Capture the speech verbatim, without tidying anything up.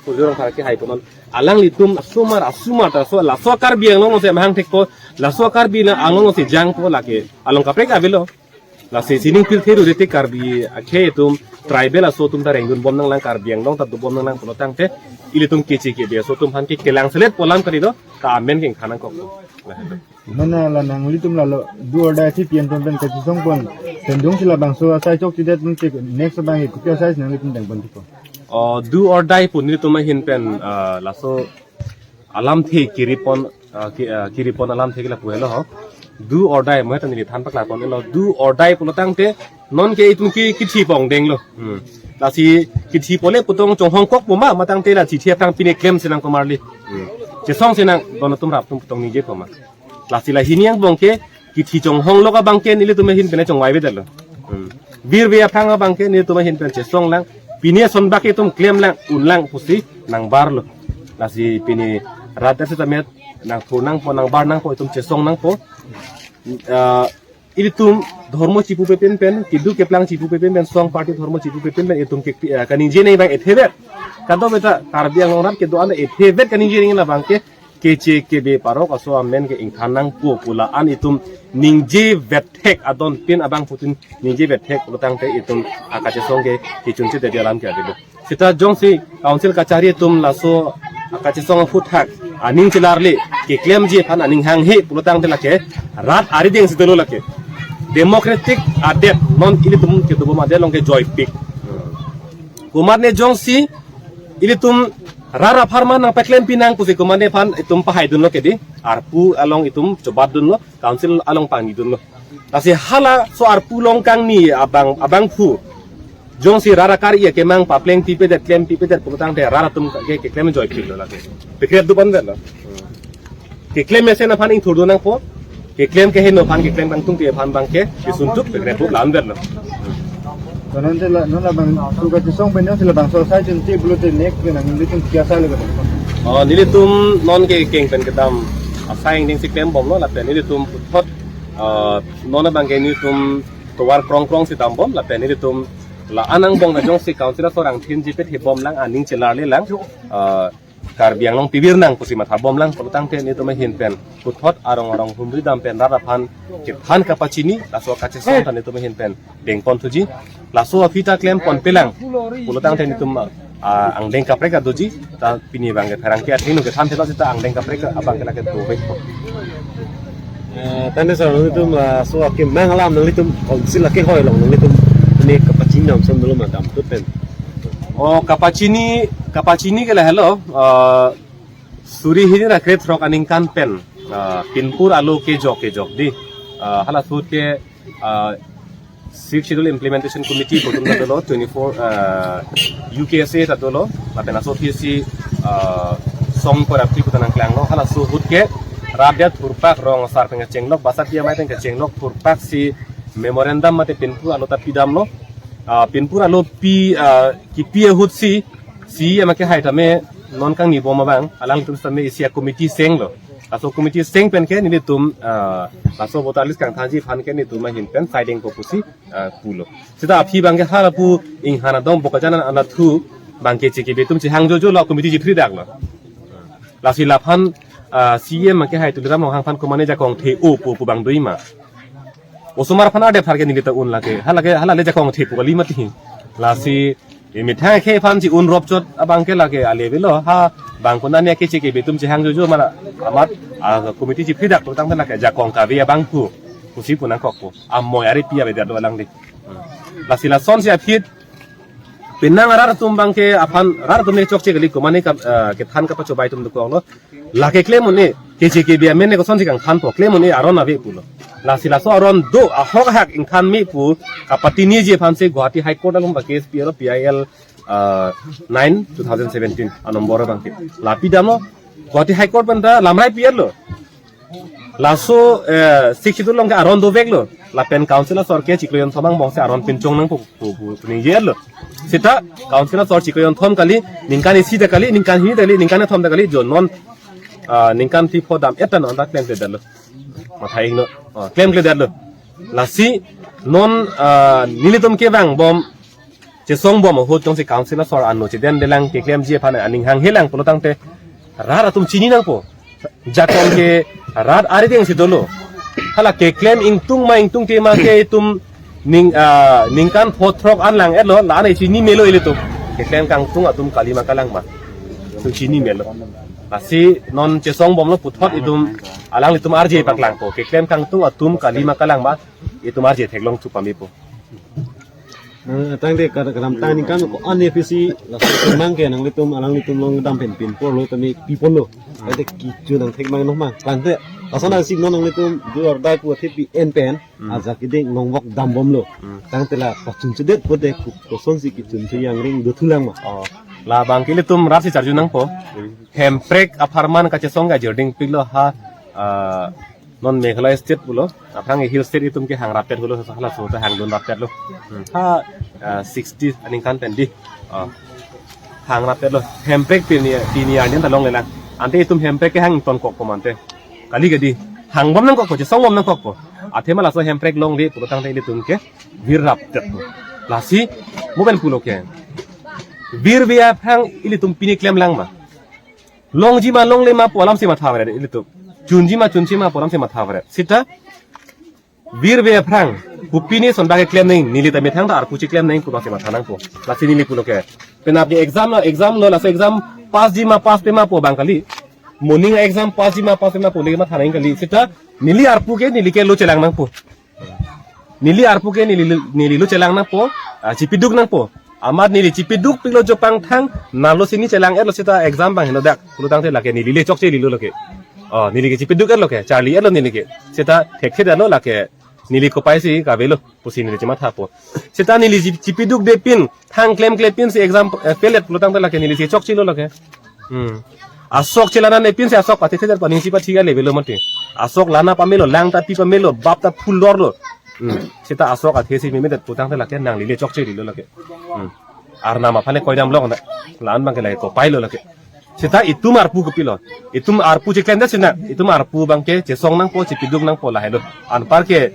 Pujurang tharke hai ponon. Alanglitum asomar asomar ta so laso Karbi Anglong si mahang thekpo, laso Karbi Anglong si jangpo lake along kaprek avelo. Lasi sining pirthe rurete Karbi akhei atum tribal aso atum ta rengdun bom nanglang, Karbi Anglong ta dobom nanglang pulo tangte ilitum keche kebe aso atum aphan ke kelang selet pu alam kali do, ta amen ke ingthan nangkok. Mana la nanglitum lalo do or die si P M tum pen kachisong pon. Tendung si labangso asai chokchedet pen si next abang ke kopi asai si nanglitum dengpon tipo. Oh, do or die pu nelitum ahin pen, ah, laso alamthe kiripon, ah, ki, ah, kiripon alamthe ke lapu helo ho. Do or die mo ta neli than pakla pon lo. Do or die pulo tangte non ke itum ki kithi pon denglo. Hmm. Lasi kithi pole pu tong chonghong kok pu ma, matangte la chithi aphrang pine klem si nang komarli. Hmm. Chesong si nang don atum rap atum pu tong ningje pu ma. Lasi la hini angbong ke kithi chonghong lo abang ke nelitum ahin pen chongvai avedetlo. Hmm. Birve aphrang abang ke nelitum ahin pen chesong lang, pine ason bak itum klem lang, un lang pusi nangbarlo. Lasi pine rat sitame nangthur nangpo, nangbar nangpo, itum chesong nangpo. Ah, ilitum dhormo chipupe pen pen, keduk keplang chipupe pen pen, song party dhormo chipupe pen pen itum ke, ah, kaningje nai abang ethevet. Kadokave ta Karbi Anglong rat kedo-an ethevet kaningje nai abang ke keche kebe parok aso amen ke ingthan nangpo pu la-an itum ningje vethek, adon pin abangphutin ningje vethek pulo tangte itum akachesong ke kechunche dede alam ke avelo. Seta jongsi council kachari atum laso akachesong aphuthak aning chelarle keklemji aphan aning hanghe pulo tangte lake rat arideng si dolo lake. Democratic adet non ilitum kedobom adet along ke joipik. Komatne jongsi ilitum rat apharman nangpaklem pinang pusi komatne aphan itum pahaidunlo kedi. Arpu along itum chobatdunlo, council along pangnidunlo. Lasi halaso arpu along kangni abang, abangphu jongsi rat akar iya kemang papleng pipedet, klem pipedet pulo tangte rat atum ke, keklem joipiklo lake. Pekrep dupan vetlo. Keklem mesen aphan ingthurdun nangpo. Keklem keheno aphan, keklem kangtungte aphan abang ke isuntuk pekrep dup lam vetlo. Kanan sila non labangso kachisong pen sila bangso asai chunti pulote nek ke nanglitum kia asai le. Oh, nelitum non ke keng pen kedam asai ingdeng si klembomlo lapen nelitum puthot, ah, non abang ke nelitum tovar krong krong si dambom lapen nelitum la-an angbong ta jongsi council aso rang thin jipet hebom lang, aning chelarle lang, ah, Karbi Anglong pibir nang pusi mathabom lang pulo tangte nelitum ahin pen puthot arong arong humri dam pen rat aphan kethan kapachini laso kachesong ta nelitum ahin pen dengpon thuji. Laso aphi ta klempon pelang pulo tangte nelitum, ah, angdeng kaprek adoji, ta pini abang ke pherangke athengno kethan thelo seta angdeng kaprek abang ke lake dovek. Eh, tangte sir, nanglitum, ah, so akemang alam nanglitum council akehoi along nanglitum ne kapachini damson dolo ma, damthu pen. Oh, kapachini, kapachini ke lahelo, ah, suri hini ra krethrok aningkan pen, ah, pinpur alo kejok kejok di. Ah, hala ahut ke, ah, Sixth Schedule Implementation Committee pu atum ta dolo, twenty-four, ah, U K S A ta dolo, lapen laso P S C, ah, song korapti pu ta nangklanglo, halaso ahut ke rat adet thurpak, rong asar pen kachenglok, basa pi amei pen kachenglok thurpak si memorandum mate pinpur alo ta pidamlo. Ah, pinpur alo pi, ah, kipi ahut si, C E M akehai tame non kangnibom abang, alangtum tame isi a-committee senglo. Laso committee seng pen ke nelitum, ah, laso voter list kangthanji aphan ke nelitum ahin pen saideng ko pusi, ah, pulo. Seta aphi abang ke halapu inghan adong Bokajan anatthu abang ke chekebe atum chehang jojo lo, committee jiphri daklo. Lasi laphan, ah, C E M akehai Tuliram Ronghang aphan komatne jakong the-o pu pu abang doji ma. Osomar aphan ade phar ke neli ta un lake. Halake, halale jakong the pu kali mati. Lasi emethang akhei aphan si un rop chot abang ke lake ale avelo. Ha bang konane ke chekebe atum chehang jojo mala amat, ah, committee jiphri dak tang lake jakong kave abangphu pusi pu nangkokpo. Amoi ari pi avedetlo alangli. Lasi lasonsi aphi penang rat atum abang ke aphan rat atum ne chokche kali komatne ka, ah, kethan kapachobei atum dokoklo. Lake klem un-e, keche kebe amen ne kosonsi kangthanpo, klem un-e aron ave pulo. Lasi laso aron do ahok ahak ingthan me pu kapachiniji aphansi Guwahati High Court along ba case pilo, P I L, ah, nine, two thousand seventeen anombor abang ke. La pidamlo, Guwahati High Court pen ta lamrai pilo. Laso, eh, Sixth Schedule along ke aron doveklo. Lapen council asor ke chiklo jonthom angbong si aron pinchong nangpo pu, pu, pu, pu ningje-etlo. Seta council asor chiklo jonthom kali, ningkan isi ta kali, ningkan hini ta kali, ningkan kethom ta kali, jo non, ah, ningkan phli pho dam-et ta non ta klemkledetlo. Mathai ingno, ah, klemkledetlo. Lasi non, ah, nelitum kevangbom chesong bom ahut jongsi council asor ano chedendelang keklemji aphan aning hanghelang pulo tangte rat atum chini nangpo. Jakong ke rat arideng si dolo. Hala keklem ingtung ma ingtungte ma ke itum ning, ah, ningkan pho throk an lang-etlo, la-an chini melo ilitum. Keklem kangtung atum kali ma kalang ma, itum chini melo. Lasi non chesong bomlo puthot itum alanglitum arje paklangpo. Keklem kangtung atum kali ma kalang ma, itum arje theklongthu pame po. Eh, tangte kar-, karam tang ningkan ko-an A P C laso mang ke nanglitum alanglitum along dam pen pinpor lo tame pipon lo. Tangte kichu nang thek mang no mang. Tangte lason asi non nanglitum do or die pu athe pi en pen. Hmm. Ajak keding nongvok dam bomlo. Hmm. Tangte la pachun chedet pote ku kosonsi kichun che yang ring do thulang ma. Oh. Labang ke ilitum rat si charju nangpo. Hemprek apharman kachesong ka jerding piklo ha, ah, non Meghalaya state pulo. Aphrang hill state itum ke hang rapet hulo, halaso ta hangdun rapet lo. Hmm. Ha, ah, sixty aningkan pen di. Ah. Hang rapet lo. Hemprek pini, pini arni ta longlelang. Ante itum hemprek ke hang tonkokpo mante. Kali ke di. Hang bom nangkokpo, chesong bom nangkokpo. Athema laso hemprek longle pulo tangte ilitum ke vir rapet lo. Lasi, mo pen pulo ke. Virve aphrang ilitum pini klemlang ma. Longji ma longle ma pu alam si matha varet ilitum. Chunji ma chunji ma pu alam si matha varet. Seta virve aphrang pu pini son bak klem nang, neli ta methang ta arpu cheklem nang pu bak si matha nangpo. Lasi neli pulo ke. Penap di exam lo, exam lo, laso exam pass ji ma pass pe ma pu abang kali. Morning exam pass ji ma pass pe ma pu le matha nang kali. Seta neli arpu ke neli ke lo chelang nangpo. Neli arpu ke neli, neli lo chelang nangpo, ah, chipiduk nangpo. Amat neli chipiduk piklo jopang thang, nalo si ne chelang-etlo seta exam bang henodak. Pulo tangte lake neli le chokche lilo lake. Oh, neli ke chipiduk-etlo ke, charli-etlo neli ke. Seta thekthe-etlo lake, neli kopai si kavelo, pusi neli chemathapo. Seta neli chi-, chipidukde pin, thang klemkle pin si exam, eh, fail-et pulo tangte lake neli si chokchelo lake. Hmm. Asok chelana ne pin si asok pathe thedet paning si pathi ka level lo mate. Asok lana pamelo, lang tapi pamelo, bap ta phul dorlo. Hmm. Seta asok athe si memedet pu tangte lake nangli le chokche lilo lake. Hmm. Arnam aphan le koidam long na. La-an bang ke lake kopai lo lake. Seta itum arpu kopilo. Itum arpu cheklemdet sina. Itum arpu bang ke chesong nangpo, chipiduk nangpo lahelo. Anpar ke